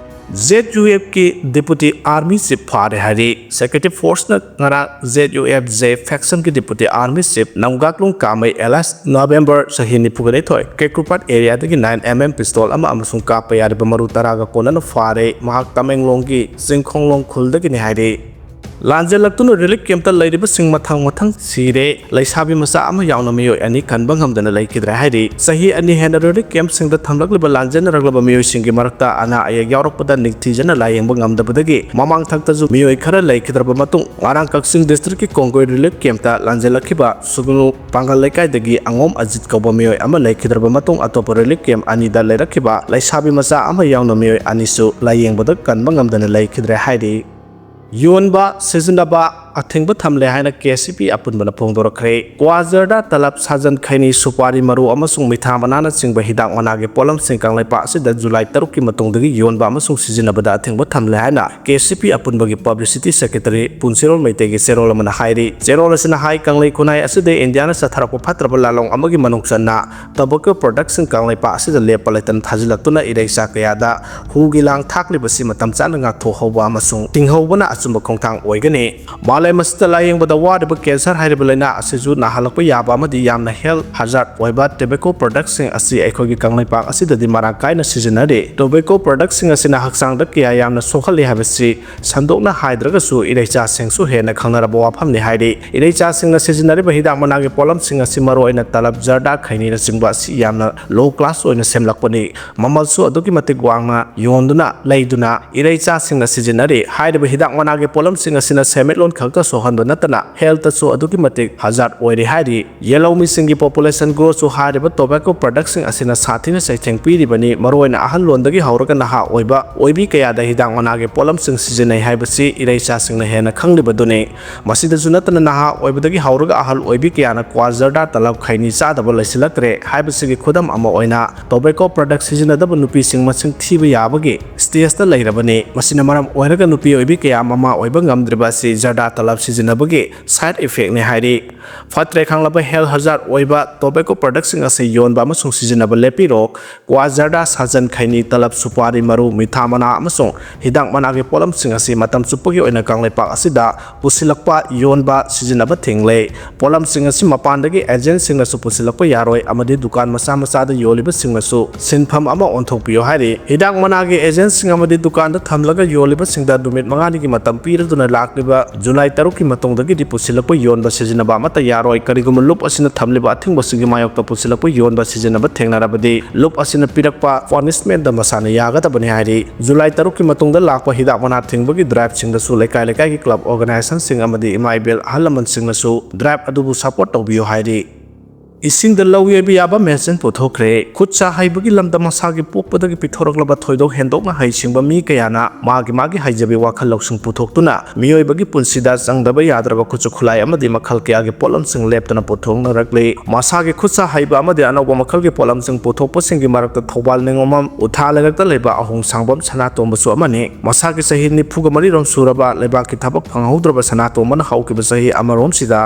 ꯖꯦꯠ ꯌꯨ ꯑꯦꯐꯀꯤ Deputy Army Chief ꯐꯥꯔꯦ ꯍꯥꯏꯔꯤ꯫ Security Forceꯅ ꯉꯔꯥꯡ ꯖꯦꯠ ꯌꯨ ꯑꯦꯐ ꯖꯦ factionꯒꯤ Deputy Army Chief Namgaklung Kamei alias November ꯆꯍꯤ ꯅꯤꯐꯨꯒ ꯅꯤꯊꯣꯏ ꯀꯦꯀ꯭ꯔꯨꯄꯥꯠ areaꯗꯒꯤ nine M M pistol ꯑꯃ ꯑꯃꯁꯨꯡ ꯀꯥꯞꯄ ꯌꯥꯔꯤꯕ ꯃꯔꯨ ꯇꯔꯥꯒ ꯀꯣꯟꯅꯅ ꯐꯥꯔꯦ꯫ ꯃꯍꯥꯛ ꯇꯃꯦꯡꯂꯣꯡꯒꯤ ꯆꯤꯡꯈꯣꯡꯂꯣꯡ ꯈꯨꯜꯗꯒꯤꯅꯤ ꯍꯥꯏꯔꯤ꯫ ꯂꯥꯟꯖꯦꯜꯂꯛꯇꯨꯅ ꯔꯤꯂꯤꯐ ꯀꯦꯝꯞꯇ ꯂꯩꯔꯤꯕꯁꯤꯡ ꯃꯊꯪ ꯃꯊꯪ ꯁꯤꯔꯦ꯫ ꯂꯩꯁꯥꯕꯤ ꯃꯆꯥ ꯑꯃ ꯌꯥꯎꯅ ꯃꯤꯑꯣꯏ ꯑꯅꯤ ꯀꯟꯕ ꯉꯝꯗꯅ ꯂꯩꯈꯤꯗ꯭ꯔꯦ ꯍꯥꯏꯔꯤ꯫ ꯆꯍꯤ ꯑꯅꯤ ꯍꯦꯟꯅ ꯔꯤꯂꯤꯐ ꯀꯦꯝꯞꯁꯤꯡꯗ ꯊꯝꯂꯛꯂꯤꯕ ꯂꯥꯟꯖꯦꯟꯅꯔꯛꯂꯕ ꯃꯤꯑꯣꯏꯁꯤꯡꯒꯤ ꯃꯔꯛꯇ ꯑꯅꯥ ꯑꯌꯦꯛ ꯌꯥꯎꯔꯛꯄꯗ ꯅꯤꯡꯊꯤꯖꯅ ꯂꯥꯌꯦꯡꯕ ꯉꯝꯗꯕꯗꯒꯤ ꯃꯃꯥꯡ ꯊꯛꯇꯁꯨ ꯃꯤꯑꯣꯏ ꯈꯔ ꯂꯩꯈꯤꯗ꯭ꯔꯕ ꯃꯇꯨꯡ ꯉꯔꯥꯡ ꯀꯛꯆꯤꯡ ꯗꯤꯁꯇ꯭ꯔꯤꯛꯀꯤ ꯀꯣꯡꯒꯣꯏ ꯔꯤꯂꯤꯐ ꯀꯦꯝꯞꯇ ꯂꯥꯟꯖꯦꯜꯂꯛꯈꯤꯕ ꯁꯨꯒꯅꯨ ꯄꯥꯡꯒꯜ ꯂꯩꯀꯥꯏꯗꯒꯤ ꯑꯉꯣꯝ ꯑꯖꯤꯠ ꯀꯧꯕ ꯃꯤꯑꯣꯏ ꯑꯃ ꯂꯩꯈꯤꯗ꯭ꯔꯕ ꯃꯇꯨꯡ ꯑꯇꯣꯞꯄ ꯔꯤꯂꯤꯐ ꯀꯦꯝꯞ ꯑꯅꯤꯗ ꯂꯩꯔꯛꯈꯤꯕ ꯂꯩꯁꯥꯕꯤ ꯃꯆꯥ ꯑꯃ ꯌꯥꯎꯅ ꯃꯤꯑꯣꯏ ꯑꯅꯤꯁꯨ ꯂꯥꯌꯦꯡꯕꯗ ꯀꯟꯕ ꯉꯝꯗꯅ ꯂꯩꯈꯤꯗ꯭ꯔꯦ ꯍꯥꯏꯔꯤ꯫ ꯌꯣꯟꯕ, ꯁꯤꯖꯤꯟꯅꯕ ꯑꯊꯤꯡꯕ ꯊꯝꯂꯦ ꯍꯥꯏꯅ ꯀꯦ ꯁꯤ ꯄꯤ ꯑꯄꯨꯟꯕꯅ ꯐꯣꯡꯗꯣꯔꯛꯈ꯭ꯔꯦ꯫ ꯀ꯭ꯋꯥ ꯖꯔꯗꯥ, ꯇꯂꯞ, ꯁꯥꯖꯟ, ꯈꯩꯅꯤ, ꯁꯨꯄꯥꯔꯤ ꯃꯔꯨ ꯑꯃꯁꯨꯡ ꯃꯤꯊꯥ ꯃꯅꯥꯅꯆꯤꯡꯕ ꯍꯤꯗꯥꯛ ꯃꯅꯥꯒꯤ ꯄꯣꯠꯂꯝꯁꯤꯡ ꯀꯪꯂꯩꯄꯥꯛ ꯑꯁꯤꯗ ꯖꯨꯂꯥꯏ ꯇꯔꯨꯛꯀꯤ ꯃꯇꯨꯡꯗꯒꯤ ꯌꯣꯟꯕ ꯑꯃꯁꯨꯡ ꯁꯤꯖꯤꯟꯅꯕꯗ ꯑꯊꯤꯡꯕ ꯊꯝꯂꯦ ꯍꯥꯏꯅ ꯀꯦ ꯁꯤ ꯄꯤ ꯑꯄꯨꯟꯕꯒꯤ ꯄꯕ꯭ꯂꯤꯁꯤꯇꯤ ꯁꯦꯀ꯭ꯔꯦꯇꯔꯤ ꯄꯨꯟꯁꯤꯔꯣꯜ ꯃꯩꯇꯩꯒꯤ ꯆꯦꯔꯣꯜ ꯑꯃꯅ ꯍꯥꯏꯔꯤ꯫ ꯆꯦꯔꯣꯜ ꯑꯁꯤꯅ ꯍꯥꯏ, ꯀꯪꯂꯩ ꯈꯨꯟꯅꯥꯏ ꯑꯁꯤꯗ ꯏꯟꯗꯤꯌꯥꯅ ꯆꯠꯊꯔꯛꯄ ꯐꯠꯇ꯭ꯔꯕ ꯂꯥꯂꯣꯡ ꯑꯃꯒꯤ ꯃꯅꯨꯡ ꯆꯟꯅ ꯇꯣꯕꯦꯀꯣ ꯄ꯭ꯔꯗꯛꯁꯤꯡ ꯀꯪꯂꯩꯄꯥꯛ ꯑꯁꯤꯗ ꯂꯦꯞꯄ ꯂꯩꯇꯅ ꯊꯥꯖꯤꯜꯂꯛꯇꯨꯅ ꯏꯔꯩꯆꯥ ꯀꯌꯥꯗ ꯍꯨꯒꯤ ꯂꯥꯡ ꯊꯥꯛꯂꯤꯕꯁꯤ ꯃꯇꯝ ꯆꯥꯅ ꯉꯥꯛꯊꯣꯛꯍꯧꯕ ꯑꯃꯁꯨꯡ ꯊꯤꯡꯍꯧꯕꯅ ꯑꯆꯨꯝꯕ ꯈꯣꯡꯊꯥꯡ ꯑꯣꯏꯒꯅꯤ꯫ ꯃꯥꯂꯦꯝ ꯑꯁꯤꯗ ꯂꯥꯌꯦꯡꯕꯗ ꯋꯥꯔꯤꯕ ꯀꯦꯟꯁꯔ ꯍꯥꯏꯔꯤꯕ ꯂꯥꯏꯅꯥ ꯑꯁꯤꯁꯨ ꯅꯥꯍꯜꯂꯛꯄ ꯌꯥꯕ ꯑꯃꯗꯤ ꯌꯥꯝꯅ ꯍꯦꯜꯊ ꯍꯖꯥꯔꯗ ꯑꯣꯏꯕ ꯇꯣꯕꯦꯀꯣ ꯄ꯭ꯔꯗꯛꯁꯤꯡ ꯑꯁꯤ ꯑꯩꯈꯣꯏꯒꯤ ꯀꯪꯂꯩꯄꯥꯛ ꯑꯁꯤꯗꯗꯤ ꯃꯔꯥꯡ ꯀꯥꯏꯅ ꯁꯤꯖꯤꯟꯅꯔꯤ꯫ ꯇꯣꯕꯦꯀꯣ ꯄ꯭ꯔꯗꯛꯁꯤꯡ ꯑꯁꯤꯅ ꯍꯛꯆꯥꯡꯗ ꯀꯌꯥ ꯌꯥꯝꯅ ꯁꯣꯛꯍꯜꯂꯤ ꯍꯥꯏꯕꯁꯤ ꯁꯟꯗꯣꯛꯅ ꯍꯥꯏꯗ꯭ꯔꯒꯁꯨ ꯏꯔꯩꯆꯥꯁꯤꯡꯁꯨ ꯍꯦꯟꯅ ꯈꯪꯅꯔꯕ ꯋꯥꯐꯝꯅꯤ ꯍꯥꯏꯔꯤ꯫ ꯏꯔꯩꯆꯥꯁꯤꯡꯅ ꯁꯤꯖꯤꯟꯅꯔꯤꯕ ꯍꯤꯗꯥꯛ ꯃꯅꯥꯒꯤ ꯄꯣꯠꯂꯝꯁꯤꯡ ꯑꯁꯤ ꯃꯔꯨꯑꯣꯏꯅ ꯇꯂꯞ, ꯖꯔꯗꯥ, ꯈꯩꯅꯤꯅꯆꯤꯡꯕ ꯑꯁꯤ ꯌꯥꯝꯅ ꯂꯣ ꯀ꯭ꯂꯥꯁ ꯑꯣꯏꯅ ꯁꯦꯝꯂꯛꯄꯅꯤ꯫ ꯃꯃꯜꯁꯨ ꯑꯗꯨꯛꯀꯤ ꯃꯇꯤꯛ ꯋꯥꯡꯅ ꯌꯣꯟꯗꯨꯅ ꯂꯩꯗꯨꯅ ꯏꯔꯩꯆꯥꯁꯤꯡꯅ ꯁꯤꯖꯤꯟꯅꯔꯤ꯫ ꯍꯥꯏꯔꯤꯕ ꯍꯤꯗꯥꯛ ꯃꯅꯥꯒꯤ ꯄꯣꯠꯂꯝꯁꯤꯡ ꯑꯁꯤꯅ ꯁꯦꯟꯃꯤꯠꯂꯣꯟ ꯈꯛꯇ ꯁꯣꯛꯍꯟꯕ ꯅꯠꯇꯅ ꯍꯦꯜꯊꯇꯁꯨ ꯑꯗꯨꯛꯀꯤ ꯃꯇꯤꯛ ꯍꯖꯥꯔꯗ ꯑꯣꯏꯔꯤ ꯍꯥꯏꯔꯤ꯫ ꯌꯦꯜꯍꯧꯃꯤꯁꯤꯡꯒꯤ ꯄꯣꯄꯨꯂꯦꯁꯟ ꯒ꯭ꯔꯣꯊꯁꯨ ꯍꯥꯏꯔꯤꯕ ꯇꯣꯕꯦꯀꯣ ꯄ꯭ꯔꯗꯛꯁꯤꯡ ꯑꯁꯤꯅ ꯁꯥꯊꯤꯅ ꯆꯩꯊꯦꯡ ꯄꯤꯔꯤꯕꯅꯤ꯫ ꯃꯔꯨꯑꯣꯏꯅ ꯑꯍꯜꯂꯣꯟꯗꯒꯤ ꯍꯧꯔꯒ ꯅꯍꯥ ꯑꯣꯏꯕ ꯑꯣꯏꯕꯤ ꯀꯌꯥꯗ ꯍꯤꯗꯥꯛ ꯃꯅꯥꯒꯤ ꯄꯣꯠꯂꯝꯁꯤꯡ ꯁꯤꯖꯤꯟꯅꯩ ꯍꯥꯏꯕꯁꯤ ꯏꯔꯩꯆꯥꯁꯤꯡꯅ ꯍꯦꯟꯅ ꯈꯪꯂꯤꯕꯗꯨꯅꯤ꯫ ꯃꯁꯤꯗꯁꯨ ꯅꯠꯇꯅ ꯅꯍꯥ ꯑꯣꯏꯕꯗꯒꯤ ꯍꯧꯔꯒ ꯑꯍꯜ ꯑꯣꯏꯕꯤ ꯀꯌꯥꯅ ꯀ꯭ꯋꯥ, ꯖꯔꯗꯥ, ꯇꯂꯞ, ꯈꯩꯅꯤ ꯆꯥꯗꯕ ꯂꯩꯁꯤꯜꯂꯛꯇ꯭ꯔꯦ ꯍꯥꯏꯕꯁꯤꯒꯤ ꯈꯨꯗꯝ ꯑꯃ ꯑꯣꯏꯅ ꯇꯣꯕꯦꯀꯣ ꯄ꯭ꯔꯗꯛ ꯁꯤꯖꯤꯟꯅꯗꯕ ꯅꯨꯄꯤꯁꯤꯡ ꯃꯁꯤꯡ ꯊꯤꯕ ꯌꯥꯕꯒꯤ ꯁ꯭ꯇꯦꯖꯇ ꯂꯩꯔꯕꯅꯤ꯫ ꯃꯁꯤꯅ ꯃꯔꯝ ꯑꯣꯏꯔꯒ ꯅꯨꯄꯤ ꯑꯣꯏꯕꯤ ꯀꯌꯥ ꯃꯃꯥ ꯑꯣꯏꯕ ꯉꯝꯗ꯭ꯔꯤꯕ ꯑꯁꯤ ꯖꯔꯗꯥ, ꯇꯂꯞ ꯁꯤꯖꯤꯟꯅꯕꯒꯤ ꯁꯥꯏꯗ ꯏꯐꯦꯛꯅꯤ ꯍꯥꯏꯔꯤ꯫ ꯐꯠꯇ꯭ꯔꯦ ꯈꯪꯂꯕ ꯍꯦꯜꯊ ꯍꯖꯥꯔꯗ ꯑꯣꯏꯕ ꯇꯣꯕꯦꯀꯣ ꯄ꯭ꯔꯗꯛꯁꯤꯡ ꯑꯁꯤ ꯌꯣꯟꯕ ꯑꯃꯁꯨꯡ ꯁꯤꯖꯤꯟꯅꯕ ꯂꯦꯞꯄꯤꯔꯣ꯫ ꯀ꯭ꯋꯥ, ꯖꯔꯗꯥ, ꯁꯥꯖꯟ, ꯈꯩꯅꯤ, ꯇꯂꯞ, ꯁꯨꯄꯥꯔꯤ ꯃꯔꯨ, ꯃꯤꯊꯥ ꯃꯅꯥ ꯑꯃꯁꯨꯡ ꯍꯤꯗꯥꯛ ꯃꯅꯥꯒꯤ ꯄꯣꯠꯂꯝꯁꯤꯡ ꯑꯁꯤ ꯃꯇꯝ ꯆꯨꯞꯄꯒꯤ ꯑꯣꯏꯅ ꯀꯪꯂꯩꯄꯥꯛ ꯑꯁꯤꯗ ꯄꯨꯁꯤꯜꯂꯛꯄ, ꯌꯣꯟꯕ, ꯁꯤꯖꯤꯟꯅꯕ ꯊꯤꯡꯂꯦ꯫ ꯄꯣꯠꯂꯝꯁꯤꯡ ꯑꯁꯤ ꯃꯄꯥꯟꯗꯒꯤ ꯑꯦꯖꯦꯟꯠꯁꯤꯡꯅꯁꯨ ꯄꯨꯁꯤꯜꯂꯛꯄ ꯌꯥꯔꯣꯏ ꯑꯃꯗꯤ ꯗꯨꯀꯥꯟ ꯃꯆꯥ ꯃꯆꯥꯗ ꯌꯣꯜꯂꯤꯕꯁꯤꯡꯅꯁꯨ ꯁꯤꯟꯐꯝ ꯑꯃ ꯑꯣꯟꯊꯣꯛꯄꯤꯌꯨ ꯍꯥꯏꯔꯤ꯫ ꯍꯤꯗꯥꯛ ꯃꯅꯥꯒꯤ ꯑꯦꯖꯦꯟꯠ ꯁꯤꯡ ꯑꯃꯗꯤ ꯗꯨꯀꯥꯟꯗ ꯊꯝꯂꯒ ꯌꯣꯜꯂꯤꯕꯁꯤꯡꯗ ꯅꯨꯃꯤꯠ ꯃꯉꯥꯅꯤꯒꯤ ꯃꯇꯝ ꯄꯤꯔꯗꯨꯅ ꯂꯥꯛꯂꯤꯕ ꯖꯨꯂꯥꯏ ꯇꯔꯨꯛꯀꯤ ꯃꯇꯨꯡꯗꯒꯤꯗꯤ ꯄꯨꯁꯤꯜꯂꯛꯄ ꯌꯣꯟꯕ ꯁꯤꯖꯤꯟꯅꯕ ꯑꯃꯠꯇ ꯌꯥꯔꯣꯏ꯫ ꯀꯔꯤꯒꯨꯝꯕ ꯂꯨꯞ ꯑꯁꯤꯅ ꯊꯝꯂꯤꯕ ꯑꯊꯤꯡꯕꯁꯤꯡꯒꯤ ꯃꯥꯌꯣꯛꯇ ꯄꯨꯁꯤꯜꯂꯛꯄ ꯌꯣꯟꯕ ꯁꯤꯖꯤꯟꯅꯕ ꯊꯦꯡꯅꯔꯕꯗꯤ ꯂꯨꯞ ꯑꯁꯤꯅ ꯄꯤꯔꯛꯄ ꯄꯅꯤꯁꯃꯦꯟꯗ ꯃꯁꯥꯅ ꯌꯥꯒꯗꯕꯅꯤ ꯍꯥꯏꯔꯤ꯫ ꯖꯨꯂꯥꯏ ꯇꯔꯨꯛꯀꯤ ꯃꯇꯨꯡꯗ ꯂꯥꯛꯄ ꯍꯤꯗꯥꯛ ꯃꯅꯥ ꯊꯤꯡꯕꯒꯤ ꯗ꯭ꯔꯥꯏꯕꯁꯤꯡꯗꯁꯨ ꯂꯩꯀꯥꯏ ꯂꯩꯀꯥꯏꯒꯤ ꯀ꯭ꯂꯕ ꯑꯣꯔꯒꯅꯥꯏꯖꯦꯁꯟꯁꯤꯡ ꯑꯃꯗꯤ ꯏꯃꯥ ꯏꯕꯦꯜ ꯑꯍꯜ ꯂꯃꯟꯁꯤꯡꯅꯁꯨ ꯗ꯭ꯔꯥꯏꯕ ꯑꯗꯨꯕꯨ ꯁꯄꯣꯔꯠ ꯇꯧꯕꯤꯌꯨ ꯍꯥꯏꯔꯤ꯫ ꯏꯁꯤꯡꯗ ꯂꯧ ꯌꯩꯕ ꯌꯥꯕ ꯃꯦꯆꯤꯟ ꯄꯨꯊꯣꯛꯈ꯭ꯔꯦ꯫ ꯈꯨꯠ ꯁꯥ ꯍꯩꯕꯒꯤ ꯂꯝꯗ ꯃꯁꯥꯒꯤ ꯄꯣꯛꯄꯗꯒꯤ ꯄꯤꯊꯣꯔꯛꯂꯕ ꯊꯣꯏꯗꯣꯛ ꯍꯦꯟꯗꯣꯛꯅ ꯍꯩꯁꯤꯡꯕ ꯃꯤ ꯀꯌꯥꯅ ꯃꯥꯒꯤ ꯃꯥꯒꯤ ꯍꯩꯖꯕꯤ ꯋꯥꯈꯜ ꯂꯧꯁꯤꯡ ꯄꯨꯊꯣꯛꯇꯨꯅ ꯃꯤꯑꯣꯏꯕꯒꯤ ꯄꯨꯟꯁꯤꯗ ꯆꯪꯗꯕ ꯌꯥꯗ꯭ꯔꯕ ꯈꯨꯠꯁꯨ ꯈꯨꯠꯂꯥꯏ ꯑꯃꯗꯤ ꯃꯈꯜ ꯀꯌꯥꯒꯤ ꯄꯣꯠꯂꯝꯁꯤꯡ ꯂꯦꯞꯇꯅ ꯄꯨꯊꯣꯛꯅꯔꯛꯂꯤ꯫ ꯃꯁꯥꯒꯤ ꯈꯨꯠ ꯁꯥ ꯍꯩꯕ ꯑꯃꯗꯤ ꯑꯅꯧꯕ ꯃꯈꯜꯒꯤ ꯄꯣꯠꯂꯝꯁꯤꯡ ꯄꯨꯊꯣꯛꯄꯁꯤꯡꯒꯤ ꯃꯔꯛꯇ ꯊꯧꯕꯥꯜ ꯅꯤꯉꯣꯝꯕꯝ ꯎꯊꯥ ꯂꯩꯔꯛꯇ ꯂꯩꯕ ꯑꯍꯣꯡ ꯁꯥꯡꯕꯝ ꯁꯅꯥꯇꯣꯝꯕꯁꯨ ꯑꯃꯅꯤ꯫ ꯃꯁꯥꯒꯤ ꯆꯍꯤ ꯅꯤꯐꯨꯒ ꯃꯔꯤꯔꯣꯝ ꯁꯨꯔꯕ ꯂꯩꯕꯥꯛꯀꯤ ꯊꯕꯛ ꯐꯪꯍꯧꯗ꯭ꯔꯕ ꯁꯅꯥꯇꯣꯝꯕꯅ ꯍꯧꯈꯤꯕ ꯆꯍꯤ ꯑꯃꯔꯣꯝꯁꯤꯗ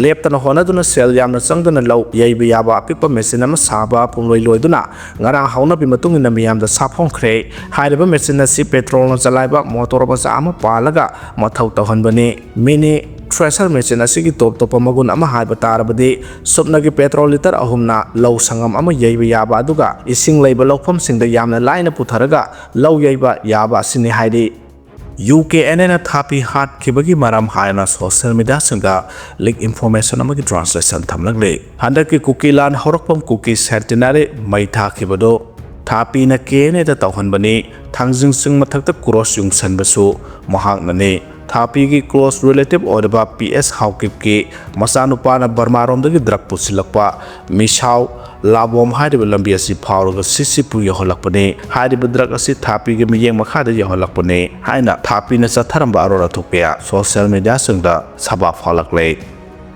ꯂꯦꯞꯇꯅ ꯍꯣꯠꯅꯗꯨꯅ ꯁꯦꯜ ꯌꯥꯝꯅ ꯆꯪꯗꯅ ꯂꯧ ꯌꯩꯕ ꯌꯥꯕ ꯑꯄꯤꯛꯄ ꯃꯦꯆꯤꯟ ꯑꯃ ꯁꯥꯕ ꯄꯨꯡꯂꯣꯏ ꯂꯣꯏꯗꯨꯅ ꯉꯔꯥꯡ ꯍꯧꯅꯕꯤ ꯃꯇꯨꯡ ꯏꯟꯅ ꯃꯤꯌꯥꯝꯗ ꯁꯥꯐꯣꯡꯈ꯭ꯔꯦ꯫ ꯍꯥꯏꯔꯤꯕ ꯃꯦꯆꯤꯟ ꯑꯁꯤ ꯄꯦꯇ꯭ꯔꯣꯜꯅ ꯆꯂꯥꯏꯕ ꯃꯣꯇꯣꯔ ꯃꯆꯥ ꯑꯃ ꯄꯥꯜꯂꯒ ꯃꯊꯧ ꯇꯧꯍꯟꯕꯅꯤ꯫ ꯃꯤꯅꯤ ꯊ꯭ꯔꯦꯁꯔ ꯃꯦꯆꯤꯟ ꯑꯁꯤꯒꯤ ꯇꯣꯞ ꯇꯣꯞꯄ ꯃꯒꯨꯟ ꯑꯃ ꯍꯥꯏꯕ ꯇꯥꯔꯕꯗꯤ ꯁꯨꯞꯅꯒꯤ ꯄꯦꯇ꯭ꯔꯣꯜ ꯂꯤꯇꯔ ꯑꯍꯨꯝꯅ ꯂꯧ ꯁꯪꯒꯝ ꯑꯃ ꯌꯩꯕ ꯌꯥꯕ, ꯑꯗꯨꯒ ꯏꯁꯤꯡ ꯂꯩꯕ ꯂꯧꯐꯝꯁꯤꯡꯗ ꯌꯥꯝꯅ ꯂꯥꯏꯅ ꯄꯨꯊꯔꯒ ꯂꯧ ꯌꯩꯕ ꯌꯥꯕ ꯑꯁꯤꯅꯤ ꯍꯥꯏꯔꯤ꯫ ꯌꯨ ꯀꯦ ꯑꯦꯟ ꯑꯦꯅ ꯊꯥꯄꯤ ꯍꯥꯠꯈꯤꯕꯒꯤ ꯃꯔꯝ ꯍꯥꯏꯅ ꯁꯣꯁꯤꯌꯦꯜ ꯃꯤꯗꯤꯌꯥꯁꯤꯡꯗ ꯂꯤꯛ ꯏꯟꯐꯣꯔꯃꯦꯁꯟ ꯑꯃꯒꯤ ꯇ꯭ꯔꯥꯟꯁꯂꯦꯁꯟ ꯊꯝꯂꯛꯂꯤ꯫ ꯍꯟꯗꯛꯀꯤ ꯀꯨꯀꯤ ꯂꯥꯟ ꯍꯧꯔꯛꯐꯝ ꯀꯨꯀꯤ ꯁꯦꯟꯇꯤꯅꯔꯤ ꯃꯩ ꯊꯥꯈꯤꯕꯗꯨ ꯊꯥꯄꯤꯅ ꯀꯦ ꯑꯦꯟ ꯑꯦꯗ ꯇꯧꯍꯟꯕꯅꯤ꯫ ꯊꯥꯡꯖꯤꯡ ꯆꯤꯡ ꯃꯊꯛꯇ ꯀ꯭ꯔꯣꯁ ꯌꯨꯡꯁꯟꯕꯁꯨ ꯃꯍꯥꯛꯅꯅꯤ꯫ ꯊꯥꯄꯤꯒꯤ ꯀ꯭ꯂꯣꯁ ꯔꯤꯂꯦꯇꯤꯚ ꯑꯣꯏꯔꯕ ꯄꯤ ꯑꯦꯁ ꯍꯥꯎꯀꯤꯞꯀꯤ ꯃꯆꯥꯅꯨꯄꯥꯅ ꯕꯔꯃꯥꯔꯣꯝꯗꯒꯤ ꯗ꯭ꯔꯒ ꯄꯨꯁꯤꯜꯂꯛꯄ ꯃꯤꯁꯥꯎ ꯂꯥꯕꯣꯝ ꯍꯥꯏꯔꯤꯕ ꯂꯝꯕꯤ ꯑꯁꯤ ꯐꯥꯎꯔꯒ ꯁꯤꯁꯤꯄꯨꯔ ꯌꯧꯍꯜꯂꯛꯄꯅꯤ꯫ ꯍꯥꯏꯔꯤꯕ ꯗ꯭ꯔꯒ ꯑꯁꯤ ꯊꯥꯄꯤꯒꯤ ꯃꯤꯠꯌꯦꯡ ꯃꯈꯥꯗ ꯌꯧꯍꯜꯂꯛꯄꯅꯤ ꯍꯥꯏꯅ ꯊꯥꯄꯤꯅ ꯆꯠꯊꯔꯝꯕ ꯑꯔꯣꯟ ꯑꯊꯨꯞ ꯀꯌꯥ ꯁꯣꯁꯤꯌꯦꯜ ꯃꯤꯗꯤꯌꯥꯁꯤꯡꯗ ꯁꯕꯥ ꯐꯥꯎꯂꯛꯂꯦ꯫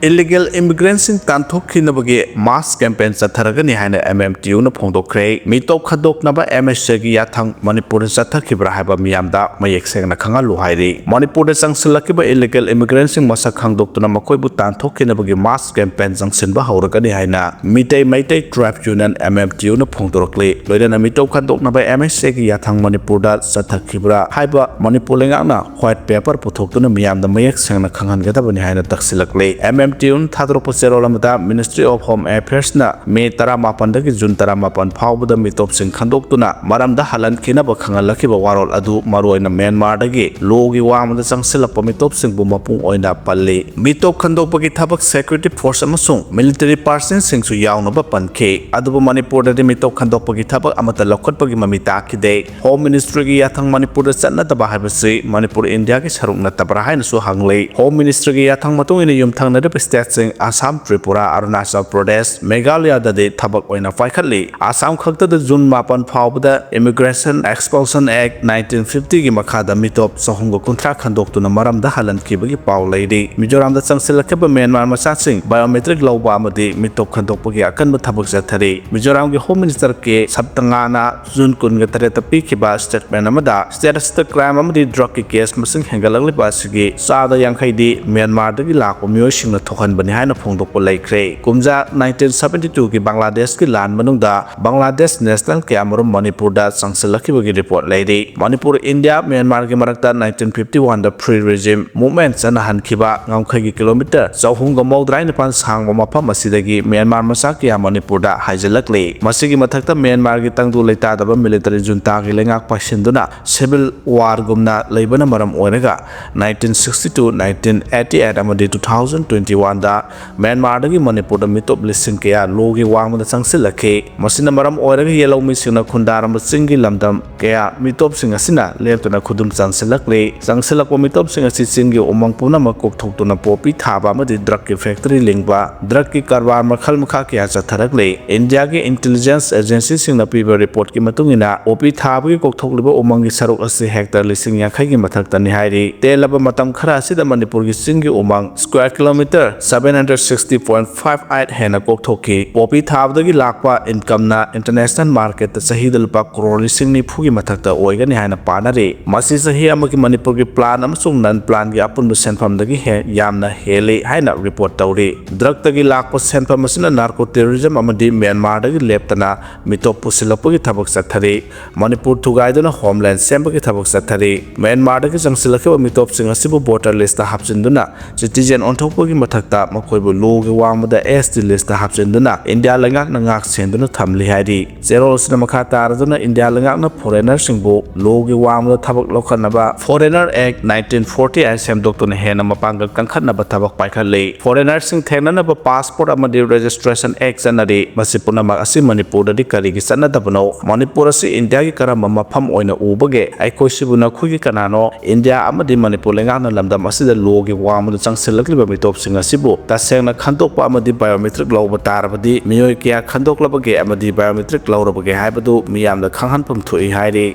ꯏꯂꯤꯒꯦꯜ ꯏꯃꯤꯒ꯭ꯔꯦꯟꯁꯤꯡ ꯇꯥꯟꯊꯣꯛꯈꯤꯅꯕꯒꯤ ꯃꯥꯁ ꯀꯦꯝꯄꯦꯟ ꯆꯠꯊꯔꯒꯅꯤ ꯍꯥꯏꯅ ꯑꯦꯝ ꯑꯦꯝ ꯇꯤ ꯌꯨꯅ ꯐꯣꯡꯗꯣꯛꯈ꯭ꯔꯦ꯫ ꯃꯤꯇꯣꯞ ꯈꯟꯗꯣꯛꯅꯕ ꯑꯦꯝ ꯑꯦꯁ ꯑꯦꯒꯤ ꯌꯥꯊꯪ ꯃꯅꯤꯄꯨꯔꯗ ꯆꯠꯊꯈꯤꯕ꯭ꯔꯥ ꯍꯥꯏꯕ ꯃꯤꯌꯥꯝꯗ ꯃꯌꯦꯛ ꯁꯦꯡꯅ ꯈꯪꯍꯜꯂꯨ ꯍꯥꯏꯔꯤ꯫ ꯃꯅꯤꯄꯨꯔꯗ ꯆꯪꯁꯤꯜꯂꯛꯈꯤꯕ ꯏꯂꯤꯒꯦꯜ ꯏꯃꯤꯒ꯭ꯔꯦꯟꯁꯤꯡ ꯃꯁꯛ ꯈꯪꯗꯣꯛꯇꯨꯅ ꯃꯈꯣꯏꯕꯨ ꯇꯥꯟꯊꯣꯛꯈꯤꯅꯕꯒꯤ ꯃꯥꯁ ꯀꯦꯝꯄꯦꯟ ꯆꯪꯁꯤꯟꯕ ꯍꯧꯔꯒꯅꯤ ꯍꯥꯏꯅ ꯃꯤꯇꯩ ꯃꯩꯇꯩ ꯇ꯭ꯔꯥꯏꯕ ꯌꯨꯅꯤꯌꯟ, ꯑꯦꯝ ꯑꯦꯝ ꯇꯤ ꯌꯨꯅ ꯐꯣꯡꯗꯣꯔꯛꯂꯤ꯫ ꯂꯣꯏꯅꯅ ꯃꯤꯇꯣꯞ ꯈꯟꯗꯣꯛꯅꯕ ꯑꯦꯝ ꯑꯦꯁ ꯑꯦꯒꯤ ꯌꯥꯊꯪ ꯃꯅꯤꯄꯨꯔꯗ ꯆꯠꯊꯈꯤꯕ꯭ꯔꯥ ꯍꯥꯏꯕ ꯃꯅꯤꯄꯨꯔ ꯂꯩꯉꯥꯛꯅ ꯋꯥꯏꯠ ꯄꯦꯄꯔ ꯄꯨꯊꯣꯛꯇꯨꯅ ꯃꯤꯌꯥꯝꯗ ꯃꯌꯦꯛ ꯁꯦꯡꯅ ꯈꯪꯍꯟꯒꯗꯕꯅꯤ ꯍꯥꯏꯅ ꯇꯛꯁꯤꯜꯂꯛꯂꯤ꯫ ꯑꯦꯝ ꯑꯦꯝ ꯑꯦꯝ ꯇꯤ ꯌꯨꯅ ꯊꯥꯗꯣꯔꯛꯄ ꯆꯦꯔꯣꯜ ꯑꯃꯗ Ministry of Home Affairsꯅ ꯃꯦ ꯇꯔꯥꯃꯥꯄꯟꯗꯒꯤ ꯖꯨꯟ ꯇꯔꯥꯃꯥꯄꯟ ꯐꯥꯎꯕꯗ ꯃꯤꯇꯣꯞꯁꯤꯡ ꯈꯟꯗꯣꯛꯇꯨꯅ ꯃꯔꯝꯗ ꯍꯜꯍꯟꯈꯤꯅꯕ ꯈꯪꯍꯜꯂꯛꯈꯤꯕ ꯋꯥꯔꯣꯜ ꯑꯗꯨ ꯃꯔꯨꯑꯣꯏꯅ ꯃ꯭ꯌꯥꯟꯃꯥꯔꯗꯒꯤ ꯂꯣꯒꯤ ꯋꯥꯡꯃꯗ ꯆꯪꯁꯤꯜꯂꯛꯄ ꯃꯤꯇꯣꯞꯁꯤꯡꯕꯨ ꯃꯄꯨꯡ ꯑꯣꯏꯅ ꯄꯜꯂꯤ꯫ ꯃꯤꯇꯣꯞ ꯈꯟꯗꯣꯛꯄꯒꯤ ꯊꯕꯛ security force ꯑꯃꯁꯨꯡ military personnelꯁꯤꯡꯁꯨ ꯌꯥꯎꯅꯕ ꯄꯟꯈꯤ꯫ ꯑꯗꯨꯕꯨ ꯃꯅꯤꯄꯨꯔꯗꯗꯤ ꯃꯤꯇꯣꯞ ꯈꯟꯗꯣꯛꯄꯒꯤ ꯊꯕꯛ ꯑꯃꯠꯇ ꯂꯧꯈꯠꯄꯒꯤ ꯃꯃꯤ ꯇꯥꯈꯤꯗꯦ꯫ Home Ministryꯒꯤ ꯌꯥꯊꯪ ꯃꯅꯤꯄꯨꯔꯗ ꯆꯠꯅꯗꯕ ꯍꯥꯏꯕꯁꯤ ꯃꯅꯤꯄꯨꯔ ꯏꯟꯗꯤꯌꯥꯒꯤ ꯁꯔꯨꯛ ꯅꯠꯇꯕ꯭ꯔꯥ ꯍꯥꯏꯅꯁꯨ ꯍꯪꯂꯤ꯫ Home Ministryꯒꯤ ꯌꯥꯊꯪ ꯃꯇꯨꯡ ꯏꯟꯅ ꯌꯨꯝꯊꯪꯅꯔꯤꯕ stateꯁꯤꯡ ꯑꯁꯥꯝ, ꯇ꯭ꯔꯤꯄꯨꯔꯥ, ꯑꯔꯨꯅꯥꯆꯜ ꯄ꯭ꯔꯗꯦꯁ, ꯃꯦꯘꯥꯂꯌꯥꯗꯗꯤ ꯊꯕꯛ ꯑꯣꯏꯅ ꯄꯥꯏꯈꯠꯂꯤ꯫ ꯑꯁꯥꯝ ꯈꯛꯇꯗ ꯖꯨꯟ ꯃꯥꯄꯟ ꯐꯥꯎꯕꯗ Immigration Expulsion Act nineteen fiftyꯒꯤ ꯃꯈꯥꯗ ꯃꯤꯇꯣꯞ ꯆꯍꯨꯝꯒ ꯀꯨꯟꯊ꯭ꯔꯥ ꯈꯟꯗꯣꯛꯇꯨꯅ ꯃꯔꯝꯗ ꯍꯜꯍꯟꯈꯤꯕꯒꯤ ꯄꯥꯎ ꯂꯩꯔꯤ꯫ ꯃꯤꯖꯣꯔꯥꯝꯗ ꯆꯪꯁꯤꯜꯂꯛꯈꯤꯕ ꯃ꯭ꯌꯥꯟꯃꯥꯔ ꯃꯆꯥꯁꯤꯡ biometric ꯂꯧꯕ ꯑꯃꯗꯤ ꯃꯤꯇꯣꯞ ꯈꯟꯗꯣꯛꯄꯒꯤ ꯑꯀꯟꯕ ꯊꯕꯛ ꯆꯠꯊꯔꯤ꯫ ꯃꯤꯖꯣꯔꯥꯝꯒꯤ Home Minister ꯀꯦ ꯁꯕꯇꯉꯥꯅ ꯖꯨꯟ ꯀꯨꯟꯒ ꯇꯔꯦꯠꯇ ꯄꯤꯈꯤꯕ statement ꯑꯃꯗ state ꯑꯁꯤꯗ crime ꯑꯃꯗꯤ drugꯀꯤ case ꯃꯁꯤꯡ ꯍꯦꯟꯒꯠꯂꯛꯂꯤꯕ ꯑꯁꯤꯒꯤ ꯆꯥꯗ ꯌꯥꯡꯈꯩꯗꯤ ꯃ꯭ꯌꯥꯟꯃꯥꯔꯗꯒꯤ ꯂꯥꯛꯄ ꯃꯤꯑꯣꯏꯁꯤꯡꯅ ꯊꯣꯛꯍꯟꯕꯅꯤ ꯍꯥꯏꯅ ꯐꯣꯡꯗꯣꯛꯄ ꯂꯩꯈ꯭ꯔꯦ꯫ ꯀꯨꯝꯖꯥ nineteen seventy twoꯒꯤ ꯕꯪꯒ꯭ꯂꯥꯗꯦꯁꯀꯤ ꯂꯥꯟ ꯃꯅꯨꯡꯗ ꯕꯪꯒ꯭ꯂꯥꯗꯦꯁ nationalꯀꯌꯥꯃꯔꯨꯝ ꯃꯅꯤꯄꯨꯔꯗ ꯆꯪꯁꯤꯜꯂꯛꯈꯤꯕꯒꯤ report ꯂꯩꯔꯤ꯫ ꯃꯅꯤꯄꯨꯔ, ꯏꯟꯗꯤꯌꯥ, ꯃ꯭ꯌꯥꯟꯃꯥꯔꯒꯤ ꯃꯔꯛꯇ nineteen fifty oneꯗ Free Regime Movement ꯆꯠꯅꯍꯟꯈꯤꯕ ꯉꯝꯈꯩꯒꯤ kilometre ꯆꯍꯨꯝꯒ ꯃꯧꯗ꯭ꯔꯥ ꯅꯤꯄꯥꯟ ꯁꯥꯡꯕ ꯃꯐꯝ ꯑꯁꯤꯗꯒꯤ ꯃ꯭ꯌꯥꯟꯃꯥꯔ ꯃꯆꯥ ꯀꯌꯥ ꯃꯅꯤꯄꯨꯔꯗ ꯍꯥꯏꯖꯤꯜꯂꯛꯂꯤ꯫ ꯃꯁꯤꯒꯤ ꯃꯊꯛꯇ ꯃ꯭ꯌꯥꯟꯃꯥꯔꯒꯤ ꯇꯪꯗꯨ ꯂꯩꯇꯥꯗꯕ military juntagꯤ ꯂꯩꯉꯥꯛ ꯄꯥꯏꯁꯤꯟꯗꯨꯅ civil warꯒꯨꯝꯅ ꯂꯩꯕꯅ ꯃꯔꯝ ꯑꯣꯏꯔꯒ nineteen sixty two, nineteen eighty eight ꯑꯃꯗꯤ two thousand twenty oneꯗ ꯃ꯭ꯌꯥꯟꯃꯥꯔꯗꯒꯤ ꯃꯅꯤꯄꯨꯔꯗ ꯃꯤꯇꯣꯞ ꯂꯤꯁꯤꯡ ꯀꯌꯥ ꯂꯣꯒꯤ ꯋꯥꯡꯃꯗ ꯆꯪꯁꯤꯜꯂꯛꯈꯤ꯫ ꯃꯁꯤꯅ ꯃꯔꯝ ꯑꯣꯏꯔꯒ ꯌꯦꯜꯍꯧꯃꯤꯁꯤꯡꯅ ꯈꯨꯟꯗꯥꯔꯝꯕ ꯆꯤꯡꯒꯤ ꯂꯝꯗꯝ ꯀꯌꯥ ꯃꯤꯇꯣꯞꯁꯤꯡ ꯑꯁꯤꯅ ꯂꯦꯞꯇꯅ ꯈꯨꯗꯨꯝ ꯆꯟꯁꯤꯜꯂꯛꯂꯤ꯫ ꯆꯪꯁꯤꯜꯂꯛꯄ ꯃꯤꯇꯣꯞꯁꯤꯡ ꯑꯁꯤ ꯆꯤꯡꯒꯤ ꯎꯃꯪ ꯄꯨꯝꯅꯃꯛ ꯀꯣꯛꯊꯣꯛꯇꯨꯅ poppy ꯊꯥꯕ ꯑꯃꯗꯤ drugꯀꯤ factory ꯂꯤꯡꯕ, drugꯀꯤ ꯀꯔꯕꯥꯔ ꯃꯈꯜ ꯃꯈꯥ ꯀꯌꯥ ꯆꯠꯊꯔꯛꯂꯤ꯫ ꯏꯟꯗꯤꯌꯥꯒꯤ intelligence agencyꯁꯤꯡꯅ ꯄꯤꯕ reportꯀꯤ ꯃꯇꯨꯡ ꯏꯟꯅ, poppy ꯊꯥꯕꯒꯤ ꯀꯣꯛꯊꯣꯛꯂꯤꯕ ꯎꯃꯪꯒꯤ ꯁꯔꯨꯛ ꯑꯁꯤ hectare ꯂꯤꯁꯤꯡ ꯌꯥꯡꯈꯩꯒꯤ ꯃꯊꯛꯇꯅꯤ ꯍꯥꯏꯔꯤ꯫ ꯇꯦꯜꯂꯕ ꯃꯇꯝ ꯈꯔ ꯑꯁꯤꯗ ꯃꯅꯤꯄꯨꯔꯒꯤ ꯆꯤꯡꯒꯤ ꯎꯃꯪ square kilometre seven hundred sixty point five eight ꯍꯦꯟꯅ ꯀꯣꯛꯊꯣꯛꯈꯤ꯫ Poppy ꯊꯥꯕꯗꯒꯤ ꯂꯥꯛꯄ incomeꯅ international marketꯇ ꯆꯍꯤꯗ ꯂꯨꯄꯥ ꯀ꯭ꯔꯣꯔ ꯂꯤꯁꯤꯡ ꯅꯤꯐꯨꯒꯤ ꯃꯊꯛꯇ ꯑꯣꯏꯒꯅꯤ ꯍꯥꯏꯅ ꯄꯥꯅꯔꯤ꯫ ꯃꯁꯤ ꯆꯍꯤ ꯑꯃꯒꯤ ꯃꯅꯤꯄꯨꯔꯒꯤ plan ꯑꯃꯁꯨꯡ non planꯒꯤ ꯑꯄꯨꯟꯕ ꯁꯦꯟꯐꯝꯗꯒꯤ ꯍꯦ-, ꯌꯥꯝꯅ ꯍꯦꯜꯂꯤ ꯍꯥꯏꯅ report ꯇꯧꯔꯤ꯫ Drugꯇꯒꯤ ꯂꯥꯛꯄ ꯁꯦꯟꯐꯝ ꯑꯁꯤꯅ narco terrorism ꯑꯃꯗꯤ ꯃ꯭ꯌꯥꯟꯃꯥꯔꯗꯒꯤ ꯂꯦꯞꯇꯅ ꯃꯤꯇꯣꯞ ꯄꯨꯁꯤꯜꯂꯛꯄꯒꯤ ꯊꯕꯛ ꯆꯠꯊꯔꯤ꯫ ꯃꯅꯤꯄꯨꯔ ꯊꯨꯒꯥꯏꯗꯨꯅ homeland ꯁꯦꯝꯕꯒꯤ ꯊꯕꯛ ꯆꯠꯊꯔꯤ꯫ ꯃ꯭ꯌꯥꯟꯃꯥꯔꯗꯒꯤ ꯆꯪꯁꯤꯜꯂꯛꯈꯤꯕ ꯃꯤꯇꯣꯞꯁꯤꯡ ꯑꯁꯤꯕꯨ voter listꯇ ꯍꯥꯞꯆꯤꯟꯗꯨꯅ citizen ꯑꯣꯟꯊꯣꯛꯄꯒꯤ ꯃꯊꯧ ꯃꯊꯛꯇ ꯃꯈꯣꯏꯕꯨ ꯂꯣꯒꯤ ꯋꯥꯡꯃꯗ ꯑꯦꯁ ꯇꯤ ꯂꯤꯁꯇ ꯍꯥꯞꯆꯤꯟꯗꯨꯅ ꯏꯟꯗꯤꯌꯥ ꯂꯩꯉꯥꯛꯅ ꯉꯥꯛ ꯁꯦꯟꯗꯨꯅ ꯊꯝꯂꯤ ꯍꯥꯏꯔꯤ꯫ ꯆꯦꯔꯣꯜ ꯑꯁꯤꯅ ꯃꯈꯥ ꯇꯥꯔꯗꯨꯅ ꯏꯟꯗꯤꯌꯥ ꯂꯩꯉꯥꯛꯅ ꯐꯣꯔꯦꯅꯔꯁꯤꯡꯕꯨ ꯂꯣꯒꯤ ꯋꯥꯡꯃꯗ ꯊꯕꯛ ꯂꯧꯈꯠꯅꯕ Foreigner Act nineteen forty eight ꯁꯦꯝꯗꯣꯛꯇꯨꯅ ꯍꯦꯟꯅ ꯃꯄꯥꯡꯒꯜ ꯀꯟꯈꯠꯅꯕ ꯊꯕꯛ ꯄꯥꯏꯈꯠꯂꯤ꯫ ꯐꯣꯔꯦꯅꯔꯁꯤꯡ ꯊꯦꯡꯅꯅꯕ ꯄꯥꯁꯄꯣꯔꯠ ꯑꯃꯗꯤ ꯔꯦꯖꯤꯁꯇ꯭ꯔꯦꯁꯟ ꯑꯦꯛ ꯆꯠꯅꯔꯤ꯫ ꯃꯁꯤ ꯄꯨꯝꯅꯃꯛ ꯑꯁꯤ ꯃꯅꯤꯄꯨꯔꯗꯗꯤ ꯀꯔꯤꯒꯤ ꯆꯠꯅꯗꯕꯅꯣ? ꯃꯅꯤꯄꯨꯔ ꯑꯁꯤ ꯏꯟꯗꯤꯌꯥꯒꯤ ꯀꯔꯝꯕ ꯃꯐꯝ ꯑꯣꯏꯅ ꯎꯕꯒꯦ? ꯑꯩꯈꯣꯏꯁꯤꯕꯨ ꯅꯈꯣꯏꯒꯤ ꯀꯅꯥꯅꯣ? ꯏꯟꯗꯤꯌꯥ ꯑꯃꯗꯤ ꯃꯅꯤꯄꯨꯔ ꯂꯩꯉꯥꯛꯅ ꯂꯝꯗꯝ ꯑꯁꯤꯗ ꯂꯣꯒꯤ ꯋꯥꯡꯃꯗ ꯆꯪꯁꯤꯜꯂꯛꯂꯤꯕ ꯃꯤꯇꯣꯞꯁꯤꯡ ꯑꯁꯤꯕꯨ ꯇꯁꯦꯡꯅ ꯈꯟꯗꯣꯛꯄ ꯑꯃꯗꯤ ꯕꯥꯏꯑꯣꯃꯦꯇ꯭ꯔꯤꯛ ꯂꯧꯕ ꯇꯥꯔꯕꯗꯤ ꯃꯤꯑꯣꯏ ꯀꯌꯥ ꯈꯟꯗꯣꯛꯂꯕꯒꯦ ꯑꯃꯗꯤ ꯕꯥꯏꯑꯣꯃꯦꯇ꯭ꯔꯤꯛ ꯂꯧꯔꯕꯒꯦ ꯍꯥꯏꯕꯗꯨ ꯃꯤꯌꯥꯝꯗ ꯈꯪꯍꯟꯐꯝ ꯊꯣꯛꯏ ꯍꯥꯏꯔꯤ꯫